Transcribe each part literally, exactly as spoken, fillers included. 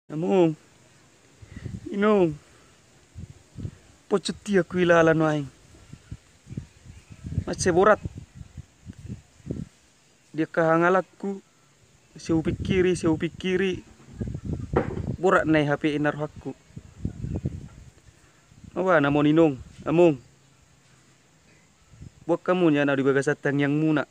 Among, inong, pojot i aku ilala nuaeng. Mansai borat di angka hangalanku, sai hupingkiri, sai hupingkiri, borat nai hape i na rohangku. Awa namon inong, among. Boan hamu nian au di bagasan tangiangmuna.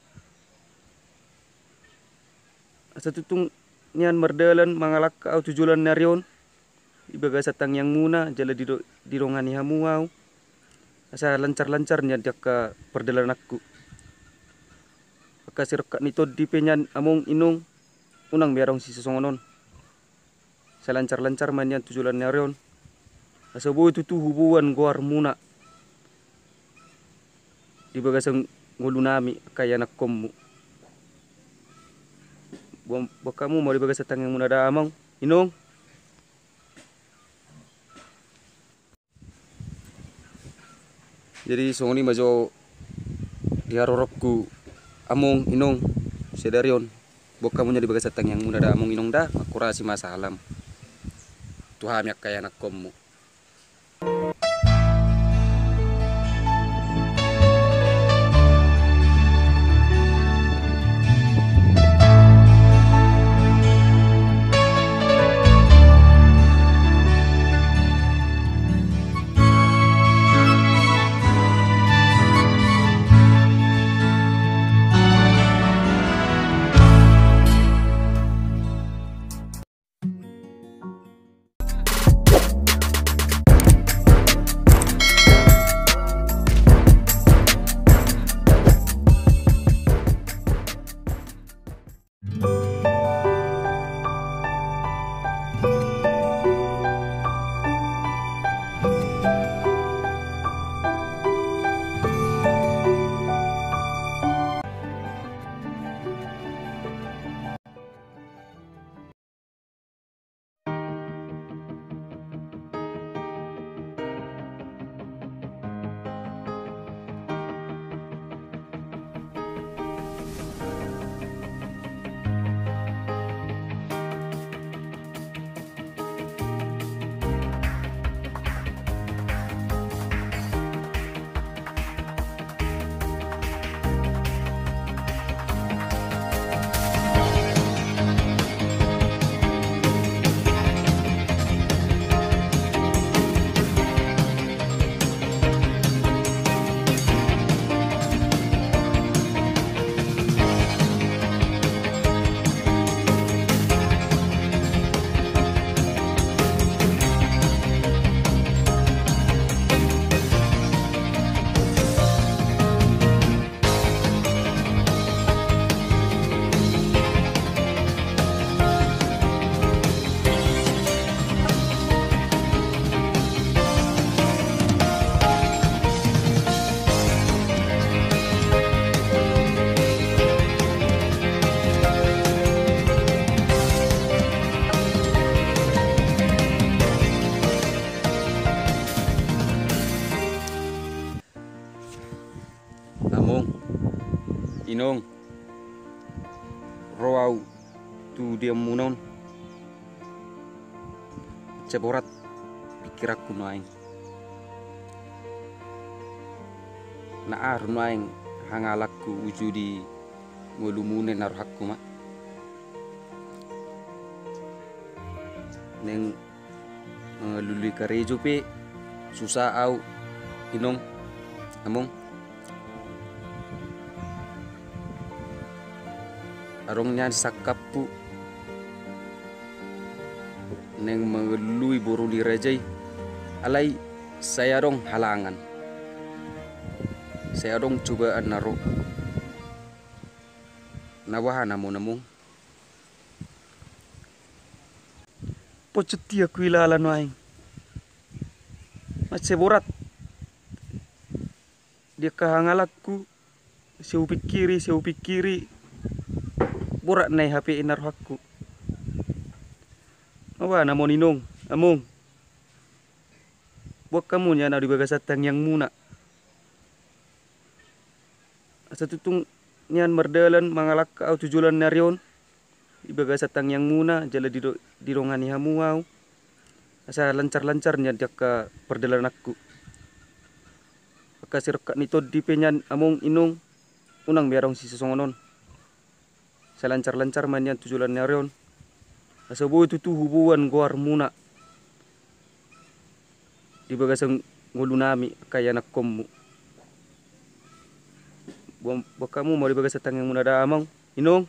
Asa tutu nian mardalan mangalangka au tu joloan ni ari on di bagasan tangiangmuna, jala dido-, didongani hamu au. Asa lancar-lancar nian di angka pardalananku. Angka sirongkap ni tondi pe nian among inong, unang be adong sisongon on. Sai lancar-lancar ma nian tu joloan ni ari on. Asa boi tutu huboan goarmuna di bagasan ngolunami angka ianakkonmu. Boan, boan hamu ma au di bagasan tangiangmuna da among inong. Jadi songon i ma jo di haroroku among inong sadari on. Boan hamu nian di bagasan tangiangmuna da among inong da, mangkurasi ma salam tu hami angka ianakkonmu. Among, inong, ro au tu diamuna on. Mansai borat pingkiranku nuaeng. Na aha do nuaeng hangalanku uju di ngolumuna i na rohangku ma. Naeng mangalului karejo pe susa au, inong, among. Adong nian sangkapku naeng mangalului boru ni raja i, alai sai adong halangan, sai adong cobaan na ro. Na boha namon, among? Pojot i aku ilala nuaeng. Mansai borat di angka hangalanku, sai hupingkiri, sai hupingkiri, borat nai hape i na rohangku. Awa namon inong, among. Boan hamu nian au di bagasan tangiangmuna. Asa tutu nian mardalan mangalangka au tu joloan ni ari on. di bagasan tangiangmuna jala dido-, didongani hamu au. Asa lancar-lancar nian di angka pardalananku. Angka sirongkap ni tondi pe nian among inong, unang be adong sisongon on. Asa lancar-lancar ma nian tu joloan ni ari on. Asa boi tutu huboan goarmuna di bagasan ngolunami angka ianakkonmu. Boan, boan hamu ma di bagasan tangiangmuna da among inong.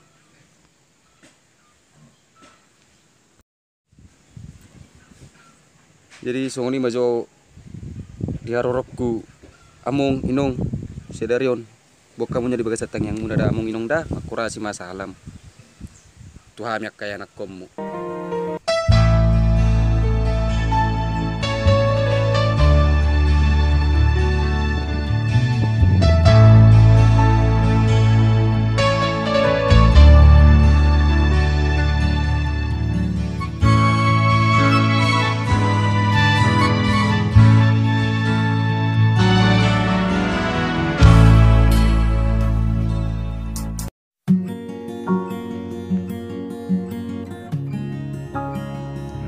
Jadi songon i ma jo di haroroku among inong sadari on. Boan hamu nian di bagasan tangiangmuna da among inong da, mangkurasi ma salam tu hami angka ianakkonmu.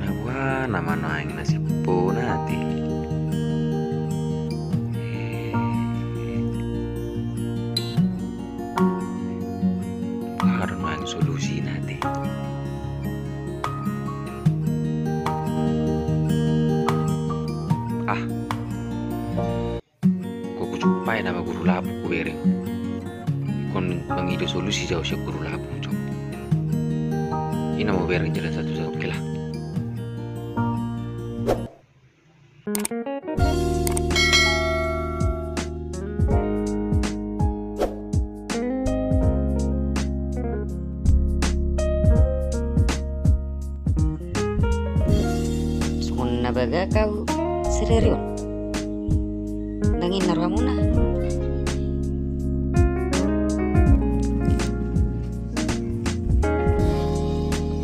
Na boha nama nuaeng na simpona ate. Boha do nuaeng solusina ate. Ah. Ko hujumpai nama guru lapung hubereng. Ingkon mangido solusi jo au sian guru lapung jo. I nama hubereng jalan satu jo, oke lah. Songon na bagak au sadari on. Ndang inna rohamuna.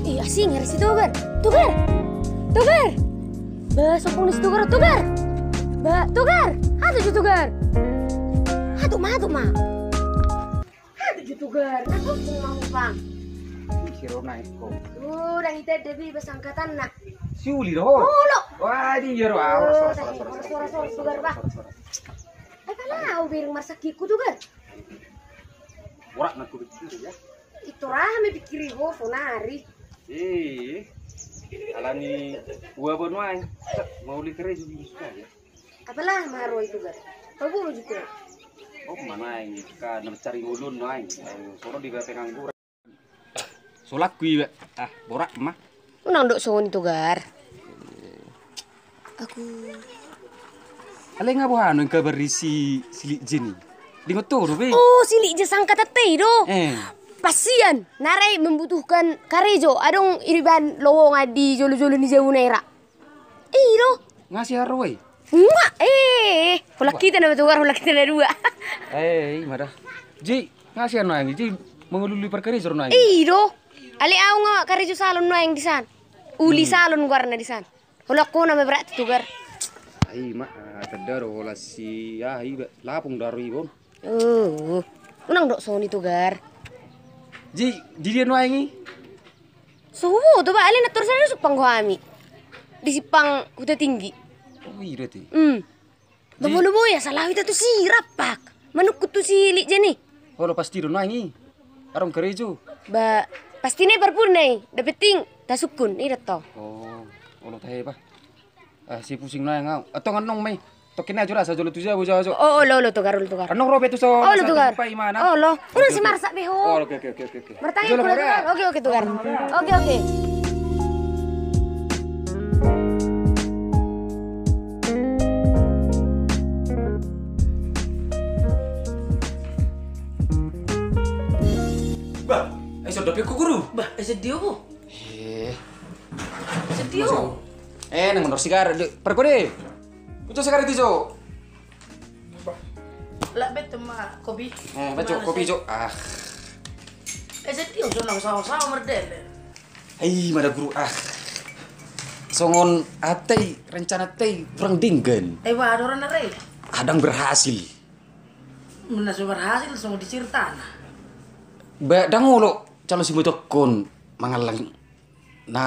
Ih, asing ari si Togar. Togar! Togar! Ba, sompung ni si Togar, Togar! Ba, Togar! Aha tu jo Togar? Aha tu ma, aha tu ma? Aha tu jo Togar? Aha tu ma, Bang? Ih, si Rona iko. Tuh, ndang ita da be ba sangkatanna. Si Uli do. Olo. Wah, di jero. Ah, ora, ora, ora, ora, ora, ora, ora, ora, ora, ora. Eh, pala au bereng marsakitku, Togar. Borat na hupikiri ya. Ito raha ma hupikiri ho sonari. Eh, alani ua boan nuaeng. Mauli karejo bisa ya. Apala ma ro i Togar. Paboa juga. Oh, mana yang ka na mancari ngolun nuaeng. Sono di pengangguran. Solakku iba. Ah, borat ma. Unang dok songon i Togar. Aku. Alai nga boha nuaeng kabar ni si, si Likjen i? Dingot ho dope? Oh, si Likjen sangkatanta i do. Eh. Pas sian, na ra i membutuhkan karejo, adong ibaen lowongan di jolo-jolo ni jabuna i ra. I do. Nga sian ro i? Nga, eh, holan hita nama Togar, holan hita na dua. Eh, i ma da. Jadi, nga sian nuaeng i, jadi mangulului parkarejo nuaeng i? I do. Alai au nga karejo salon nuaeng disan. Uli salon goarna disan. Holan ho nama berarti Togar. Ai ma, ah, tanda do holan si, ah, iba lapung do ro i bon. Oh, unang dok songon i Togar. Jadi, di dia nuaeng i? So huboto ba, alai na torus na disumpang ho hami. Disimpang Hutatinggi. Oh, i do ate. Hmm. Ba molo boi asa laho hita tusi, rampak. Manungkun tu si Likjen i. Olo pasti do nuaeng i. Adong karejo. Ba, pasti na i parpurna i. Nda penting tasungkun, i do tong. Oh, olo tahe ba. Ah, sai pusing nuaeng au. Antong annon ma i. Tongkin na jo ra, asa jolo tu jabu, jabu, jabu. Oh, olo, olo, Togar, olo, Togar. Annon ro be tu son, olo, asa Togar. Tumpai ma na. Olo. Oke, oke. Unang sai marsak be ho. Oh, oke, oke, oke, oke, oke. Martangiang, jolo, Togar. Oke, oke, Togar. Oke, oke. Bah, eh, sudah pe ku guru. Bah, eh, sedih aku. Eh. Sedih aku. Eh, nang menurut sigar, parkode. Ucok sigar itu, Cok. Lah, betul ma kopi. Eh, baco kopi, Cok. Ah. Eh, sedih, Cok, nang sawa-sawa merdele. Ai, mada guru, ah. Songon atai, rencana atai, kurang denggan. Eh, wah, ada orang nare. Adang berhasil. Mena so berhasil, songon diceritana. Ba, dang olo, calo si mutokon. mangallang na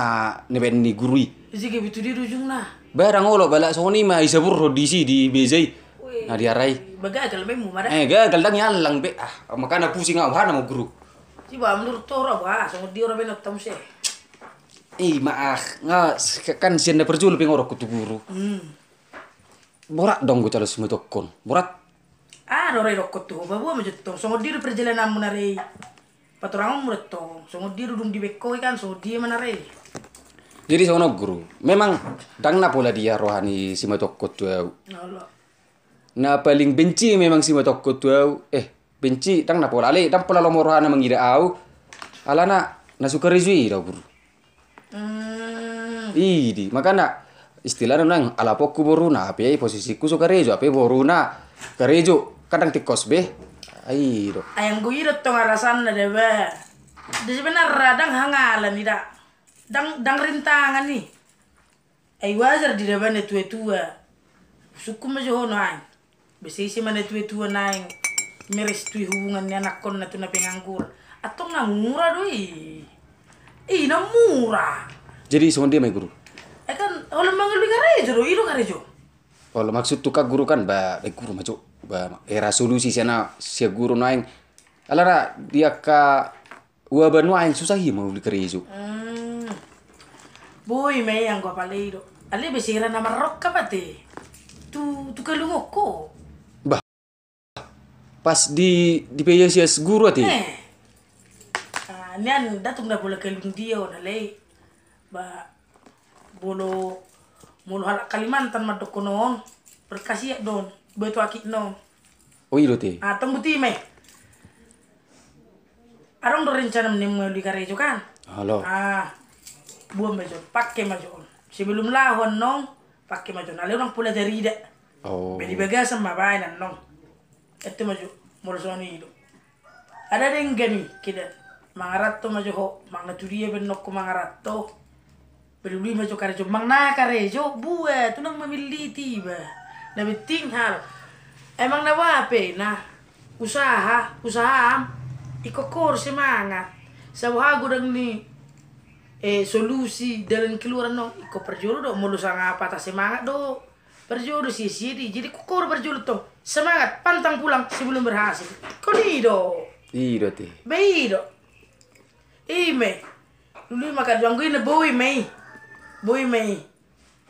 nibaen ni guru i. Isi gabe tu dia do ujungna. Ba ndang olo, pala songon i ma isaburhon disi di meja i. Weh, na diarai. Ba gagal ma i muma da. Eh, gagal, ndang iallang be. Ah, makana pusing au, aha nama guru. Iba menurut ho ra ba songon dia ro be nonton se. I ma ah, nga kan sian na parjolo pe nga ro tu guru. Hmm. Borat do anggo calon simatuangkon. Borat. Ah, do rai dokkon tu ho, ba boa ma jo tong. Songon dia do perjalananmu na rai. Patorangonmu do tong. Songon dia do dung dibaen ho i kan, songon dia ma na rai. Jadi songon on guru. Memang ndang na pola dia roha ni simatuangkon tu au. Olo. Na paling benci memang simatuangkon tu au. Eh, benci ndang na pola, alai ndang pola lomo rohana mangida au. Alana na so karejo i do guru. Hmm. Idi, makana istilahna nang alapongku boruna, hape posisingku so karejo, hape boruna karejo, kan ndang tingkos be. Ai do. Ai anggo i do tong alasanna da ba. Di sebenarna ndang hangalan i da. Ndang, ndang rintangan i. Ai wajar di da ba na tua-tua. Sungkun ma jo ho nuaeng. Bese ise ma na tua-tua naeng merestui hubungan ni anakkonna tu na pengangguran. Antong na mura do i. I na mura. Jadi songon dia ma i guru. Eh kan, olo mangalului karejo do, i do karejo. Olo maksudhu kan guru kan, ba, ba guru ma jo. Ba, era solusi sian, sian guru nuaeng. Alana di angka Ua ba nuaeng susah i manguli karejo. Hmm. Boi ma i anggo apala i do. Alai bese hira na marrongkap ate. Tu, tu kalungonku. Bah. Pas di, di P Y S guru ate. Eh. Ah, nian datuk na bola kalung dia on alai. Ba Molo, molo halak Kalimantan mandokkon on, berkhasiat do on, batu akik non. Oh, i do te. Ah, tong buti ma i. Adong do rencana ni manguli karejo kan? Halo. Ah, boa ma jo on, pake ma jo on. Sebelum laho annon, pake ma jo on. Alai unang pola tarida. Oh. Be di bagasan ma baen annon. Ete ma jo, molo songon i do. Ada denggan i, keda. Mangaranto ma jo ho, manang na tu dia be annon ho mangaranto. Be lului ma jo karejo, manang na karejo, bua, unang mamilliti iba. Na penting hal. Emang na boha pe na usaha, usaha am, ingkon ho do semangat. Saboha godang ni, eh, solusi, dalan keluar annon, ingkon parjolo do, molo sanga patah semangat do. Parjolo sia-sia do i. Jadi ho do parjolo tong. Semangat, pantang pulang sebelum berhasil. Ho do i do. I do te. Be i do. I ma i. Lului ma karejo anggo i na boi ma i. Boi ma i.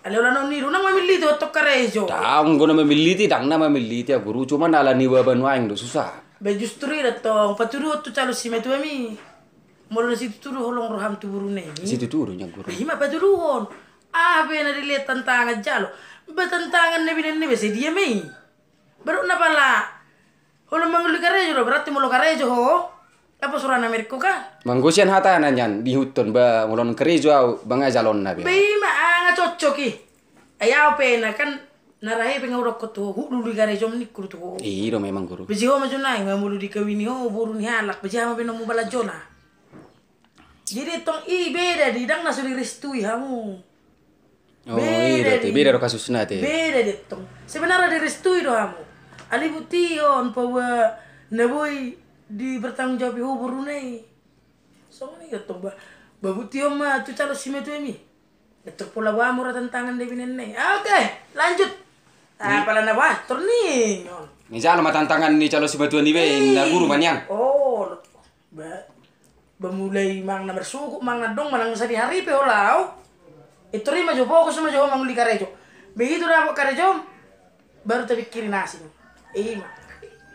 Alai olo annon i do. Unang mamilliti ho tong karejo. Ndang, anggo na mamilliti, ndang na mamilliti au guru. Cuma na ala ni waba nuaeng do susah. Be justru i do tong. Patuduhon tu calon simatuami. Molo na situtu do holong roham tu boruna i. Situtu do nian guru. Be i ma patuduhon. Aha pe na dilehon tantangan jalo. Ba tantangan na binaen na i ba sadia ma i. Baru na pala. Olo manguli karejo do, berarti molo karejo ho. Apa surana merek ho kan? Manggo sian hatana nian, diihuthon ba molo karejo au, ba nga jalonna be. Be i ma, ah, nga cocok i. Ai au pe na kan, na rahe pe nga hudokkon tu ho, hulului karejom ningku tu ho. I do memang guru. Be jo ho ma jo nuaeng, molo dikawini ho, boru ni halak, be jo ho ma be na mubalanjona. Jadi tong i beda di, ndang na so direstui hamu. Oh, i do te, beda do kasusna te. Beda di tong. Sebenarna direstui do hamu. Alai butihon paboa na boi dipertanggung jawabi ho boruna i. Songon i do tong ba. Ba butihon ma tu calon simatuami. Ndang pola boha mura tantangan na binaen na i. Ah, oke, lanjut. Ah, pala na boha, turning on. Ni jalo ma tantangan ni calon simatuami be, na guru ma nian. Oh, ba, ba mulai manang na marsugut, manang na adong, manang sadihari pe ho laho. Intor i ma jo, fokus ma jo ho manguli karejo. Begitu dapot karejom, baru tapingkiri na asing. I ma.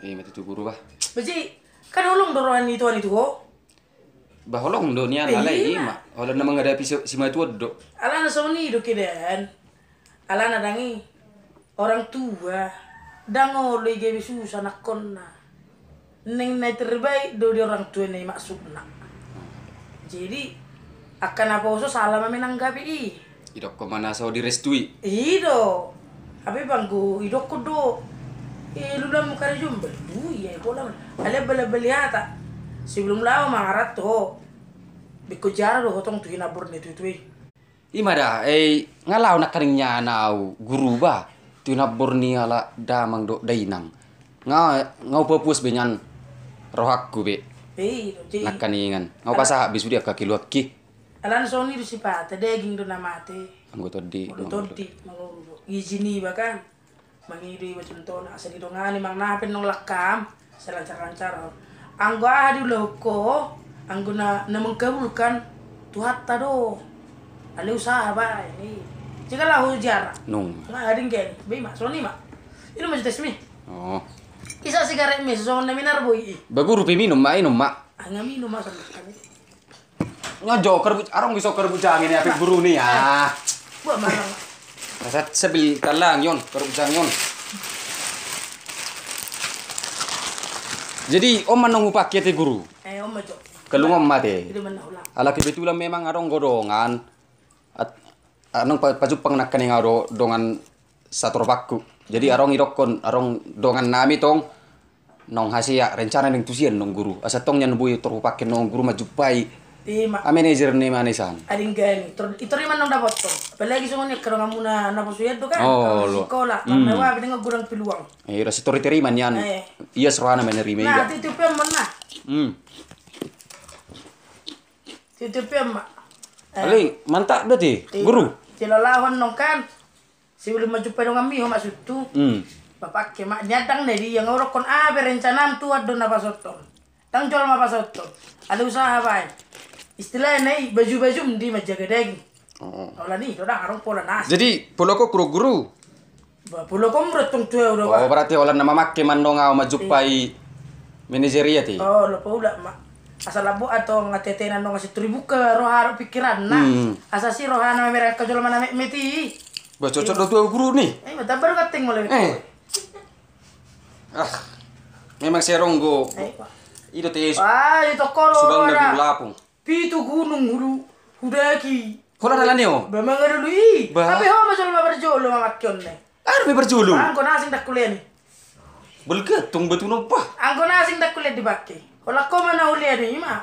I ma tutu guru ba. Ba jadi, kan holong do roha ni tuan i tu ho. Ba holong do nian alai i ma. Holong na manghadapi si, simatuan do. Alana songon i do keadaan. Alana ndang i. Orang tua. Ndang olo i gabe susa anakkonna. Naeng na terbaik do di orang tua na i maksudna. Jadi, angka naposo sala ma menanggapi i. Idokkon ma na so direstui. I do. Hape ba anggo idokkon do. Eh, lului ma karejom, balului, eh, pola. Alai bali-bali hata. Sebelum laho mangaranto ho. Ingkon jala do ho tong tu hinambor ni tuatua i. I ma da, eh, nga laho nangkaning nian au guru ba. Tu hinambor ni halak damang dohot dainang. Nga, nga hupapuas be nian rohangku be. Nangkaningan. Nga hupasahat be sude angka keluhanki. Alana songon i do sipata, daging do na mate. Anggo tondi, anggo tondi, mangolu do. Izin iba kan. Mangido iba contohna, asa didongani manang na pe nang langkam, asa lancar-lancar. Anggo aha diulahon ho, anggo na, na mengkabulkan, Tuhanta do. Alai usaha baen i. Jala laho ziarah. Nunga. Nga adong geng, be i ma, songon i ma. Inum ma jo teh mi. Oh. Isa sigaret mi, songon na minar boi i. Ba guru pe minum ma, inum ma. Ah, nga minum ma songon i. Nga jo karbut, arong bisa karbut jange ni api guru ni ya. Buat malang. Rasa sebil talang yon, karbut jange yon. Jadi, on ma nunga hupake te guru. Eh, on ma jo. Kalungon ma te. Ala kebetulan memang adong godongan. At-, adong pa-, pajumpang nangkaning adong dongan satoropakku. Jadi adong idokkon, adong dongan nami tong, nunga hasea rencana ning tusian nunga guru. Asa tong nian boi tor hupake nunga guru manjumpai. Ima. A manajer ni manisan. Adong geng, tor, itor ima nunga dapothon. Apalagi songon i angka donganmuna na poso i do kan. Oh, lo. Sikola, hmm. Parna wa, dengan gudang peluang. Eh, rasa tor iterima nian. Eh. Ia serana menerima. Nah, itu, itu pe ma na. Hmm. Itu pe ma. Eh. Alai, mantap do te, guru. Dilalahon nong kan. Sebelum manjumpai donganmi ho maksudhu. Hmm. Bapake ma, nian dang na dia nga hudokkon aha pe rencanam tu adong na pasothon. Dang jolma pasothon. Alai usaha baen. Istilahna i baju-baju ndi manjaga daging. Oh. Pola ni, do dang adong pola nasi. Jadi, pola ho guru-guru. Ba, pola ho mura tong tu au do. Oh, ba. Berarti holan na mamake ma nong au manjumpai manajer i ate. Oh, lo paulak ma. Asa lambok atong ateatena nong asa tor dibuka roha dohot pikiranna. Hmm. Asa si rohana mamereng angka jolma na metmet i. Ba, cocok do tu au guru ni. Eh, mata baru kating mulai. Eh. Ah. Memang seronggo. Eh, Pak. I do te. Wah, i toko do. Subang na guru lapung. Pitu gunung hulu hudaki. Holan ala ni on. Ba mangalului. Ba. Tapi ho ma jolma parjolo mamake on ne. Aha do pe parjolo? Anggo na asing dang hulean i. Balga tong batu nompa. Anggo na asing dang hulean dipake. Holan ho ma na hulean i ma.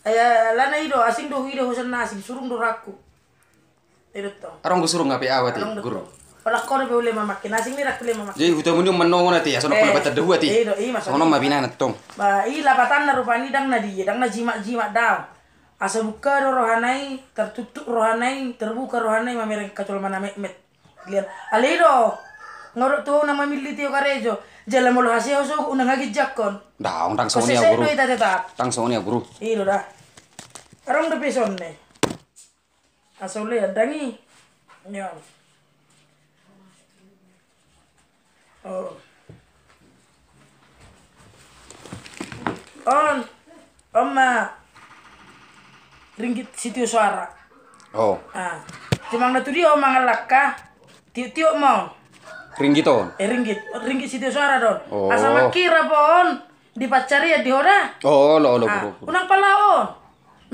Ai alana i do asing do, i do huson na asing, surung do rohangku. I do tong. Adong do surung hape au ate, guru. Holan ho do pe hulean mamake, na asing ni dang hulean mamake. Jadi hutamu ni on manongon ate, asa nang pola batanda hua ate. I do, i ma songon i. Songon on ma pinangan tong. Ba, i lapatanna rupani dang na dia, dang na jimat-jimat daong. Asa buka do rohana i, tertutup rohana i, terbuka rohana i, mamereng angka jolma na metmet. Lian. Alai do. Nga hudok tu ho unang mamillit i ho karejo. Jala molo hasea ho sogot unang haginjangkon. Dang, dang songon i au guru. Dang songon i au guru. I do da. Adong dope songon i. Asa hulean dang i. Nian. Oh. On, on ma ringgit sitio soara. Oh. Ah. Cuma na tu dia on mangalangka, tiop-tiop ma on. Ringgit on? Eh, ringgit, ringgit sitio soara do on. Oh. Asa mangkirap on, di pancarian di ho da. Oh, olo, olo, ah, guru, guru. Unang pala on.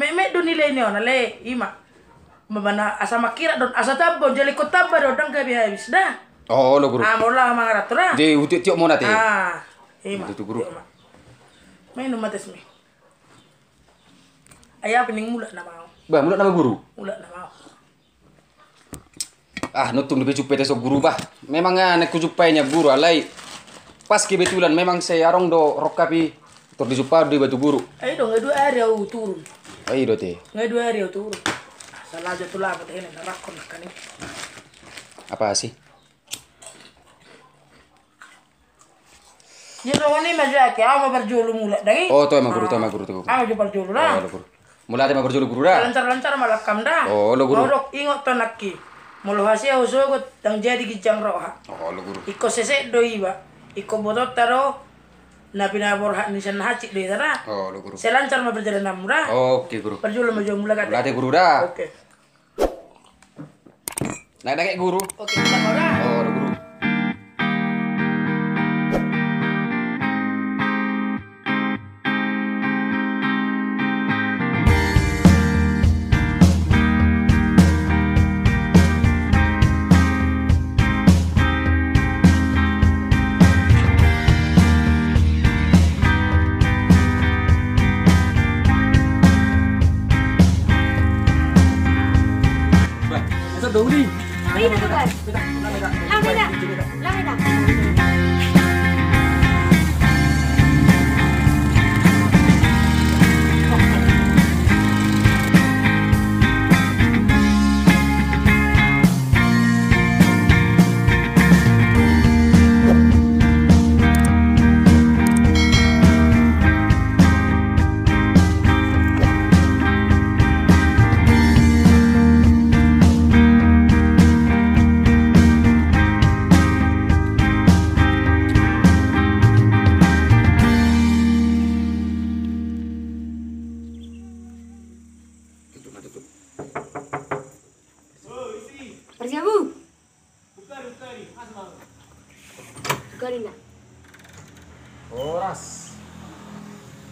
Metmet do nilai ni on, alai, i ma. Mamana asa mangkirap do on, asa tamba on, jala ingkon tamba do on, dang gabe habis da. Oh, olo guru. Ah, molo mangaranto da. Jadi hutiop-tiop ma on ate. Ah, i ma. Tutu guru. Tiop ma. Mainum ma teh mi. Ai aha pe ning mulak nama au. Ba, mulak nama guru. Mulak nama au. Ah, nuntung dope jumpa ate so guru bah. Memang nga na hujumpa i nian guru, alai pas kebetulan memang sai adong do rongkap i. Tor dijumpa do iba tu guru. Ai do, nga dua ari au turun. Ai do te. Nga dua ari au turun. Salah jo tu lapo te, ini na rakkon na kan i. Apa sih? Ia songon i ma jo ate, au ma parjolo mulak dang i. Oh, toe ma guru, toe ma guru, toe ma guru. Au ma jo parjolo da. Oh, olo guru. Mulak ate ma parjolo guru da. Lancar-lancar ma langkam da. Oh, olo guru. Nga hudok ingot tu anakki. Molo hasea ho sogot, dang jadi ginjang roha. Oh, olo guru. Ingkon sesek do iba. Ingkon botoonta do. Na pinaborhat ni sian na hansit do hita da. Oh, olo guru. Sai lancar ma perjalananmu da. Oke guru. Parjolo ma jo mulak ate. Mulak ate guru da. Oke. Naek, naek guru. Oke, kita mau dah. Oh, ada guru. Bah, masuk dong, Udi. Ayo, tugas. Lameda. Lameda. Siabu. Tukari, tukari, mas mau. Tukari na. Horas.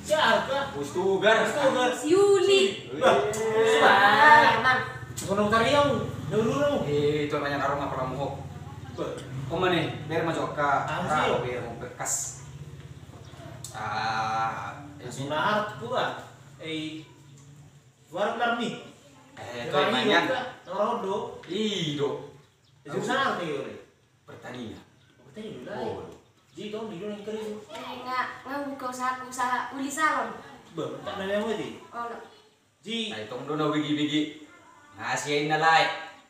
Siapa? Pustugar. Pustugar. Si Uli. Bah. Bah. Mang. Sono tariau. Dulu. Eh, itu namanya karung apa kamu kok? Bah. Om mane, ber ma jokka. Ang sio. Ber ma bekas. Ah, Sunar pura. Eh, suara pelar ni. Eh, itu yang mainan. Orang Ondo. Ido. Itu sana arti ore. Pertanian. Pertanian lah. Oh. Jadi tong di dulu yang kering. Eh, nga, nga buka usaha, usaha uli salon. Bah, tak nanya apa sih? Oh, no. Ji. Ai tong do na bigi-bigi. Nasi ain na lai.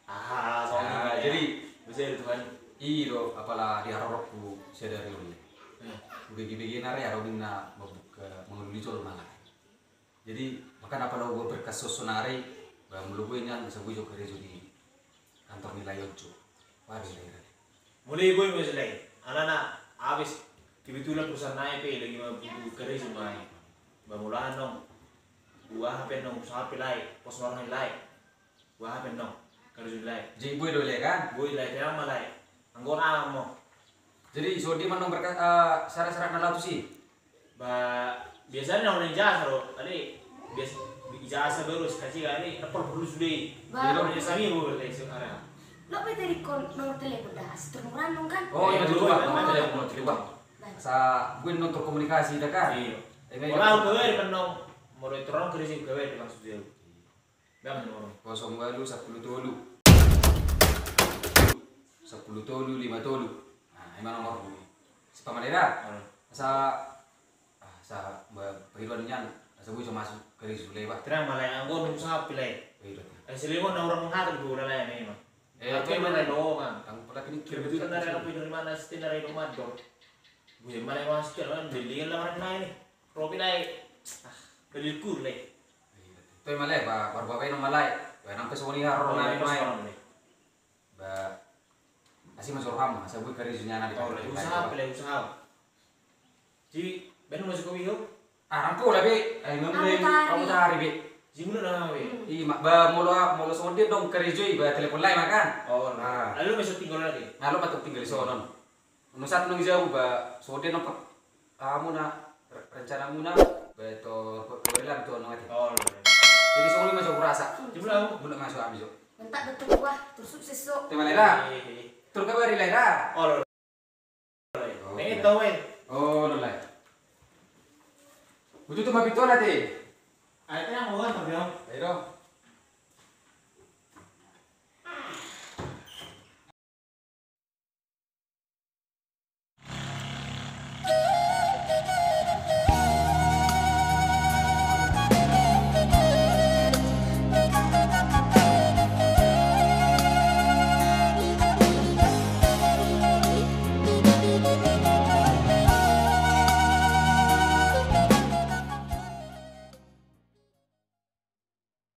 Ah, so. Ah, jadi bisa itu kan. Ido, apala di harorokku sadari on. Bigi-bigi na re aro na mambuka mangululi jolma lai. Jadi, makana apala uga berkas sonari, ba molo boi nian, asa boi jo karejo di kantor ni lae on jo. Wah, beda, beda. Mulai boi mas lae. Alana, abis, kebetulan perusahaan nai pe, lagi ma butuh karejo mai. Ba molo aha nong, uaha pe nong, usaha pe lae, pos warna lae. Uaha pe nong, karejo lae. Jadi boi do lae kan? Boi lae, pe ama lae. Anggo na ama mo. Jadi, so di ma nong berkas, eh, syarat-syarat na latus i? Ba, biasanya na ijazah do, ale, bias-, ijazah baru, S K C kali, na porlu sude. Ba. Jadi, ijazah mi baru, ale, so, ara. Lo pe tadi kon nomor telepon dah, si turun murah nong kan? Oh, iya, iya, betul, iya, Bang. Nomor telepon, nomor telepon. Baik. Sa, gue nonton komunikasi dah kan? Iya. Eh, kalau aku baru kan nong, mau turun kerja gue baru langsung jauh. Dam nomor. Kosong walu, sampulu tolu. Sampulu tolu, lima tolu. Nah, ima nomor. Sipamane da. Hmm. Asa, ah, asa ba, paidoan nian, asa boi jo masuk karejo lae ba. Tenang ma lae, anggo nunga usaha pe lae. Paidoan. Eh, selimo na orang menghatur tu lae memang. Eh, tapi mana doang. Tang pula kini kira betul na ada paidoan di mana, siti na ada doang. Gue mana masuk ke lae, beli lah mana lae ni. Robi lae. Ah, beli kur lae. Toe ma lae, ba, baru babaen ma lae. Ba, nang pe songon i haroro nami ma i. Ba, asi ma jolo hamu, asa boi karejo nian na di kantor. Usaha pe lae, usaha. Jadi, baen ma jolo kopi ho? Ah, rangko lah be. Ai, nang be, kamu tari be. Jadi, mulu na be. Ima, ba, molo, molo songon dia dong karejo i, ba, telepon lae ma kan. Oh, nah. Lalu masuk tinggal lagi. Lalu masuk tinggal di sono. Nunga sahat nong jabu ba, songon dia nong pe-, amuna, re-, rencana muna, ba to, to, to, rela tu nong ate. Oh, iya. Jadi songon i ma jo hurasa. Jumlah. Muna masuk ami jo. Mantap betul, wah, terus sukses so. Terima lae da. Iya, iya, iya. Terus kabari lae da. Oh, iya. Oke. Pengen tahu, eh. Oh, lo lae. Butuh tu ma pintu na te. Ayo, tenang, mau kan, Bang? Ayo dong.